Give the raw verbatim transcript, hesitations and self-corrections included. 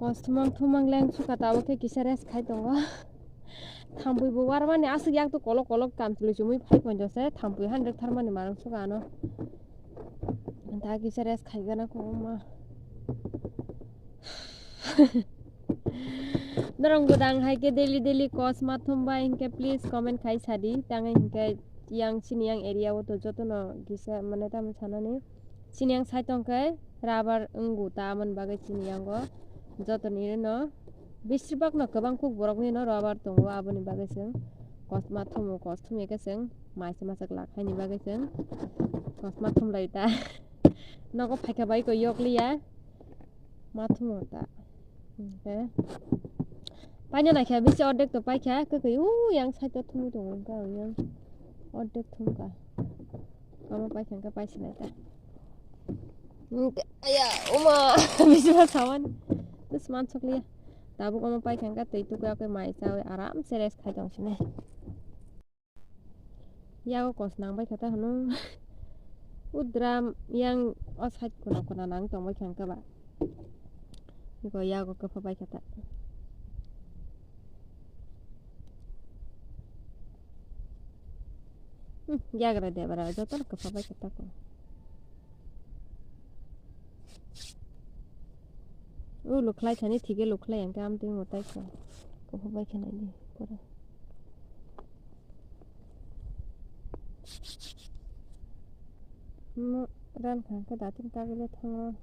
Kos thumang thumang leng suka, tabuk khe kisa rest khai tongo. Thampui bo warmani aswk yak to kolok kolok kamchwlwi chumui phai ponjo se, thampui handrek tharmani marang suka ano. Da kisa rest khai gana ko ma. Norok bo dang hai khe daily daily kos ma thum bai hinkhe please comment khai sadi. Tangwi hinkhe yang chini yang area o to jotono kisa mane tamo sanani. Chini yang side tong khe rubber wngo ta, amoni bagwi chini yango jotoni rino beshirbak no kwbang kuk borok ni no rubber tongo, aboni bagwi chwng kosma thumo, kos thumya khe chwng mai se masa glak haini bagwi chwng kosma thumlai ta. Nogo phaikha bai ko yok liya ma thumo ta. Hwnkhe paina naikha bisi ordek to paikha, kwkhwi u yang side o thumwi tongo, hwnkhe ang yang ordek thumkha. Omo paikha hwnkhe paisinai ta. Hwnkhe aya, oma, bisi ma sawan. Bisi man sokliya. Tabuk omo paikha hwnkhe twi tukui akui mai chaui aram se rest khai tong sini. Yago kos nang bai kha ta hwno. U drum yang o side kuna kuna nang tong bai kha hwnkhe ba. Iko yago kwpha bai kha ta. Hmm, yagra debra jotono kwpha bai kha ta ko. U lukhlai thani thige lukhlai ang kam twi mutai kha. Kwpha bai kha nai di pura. Mo ran kha khe datin kagile thango.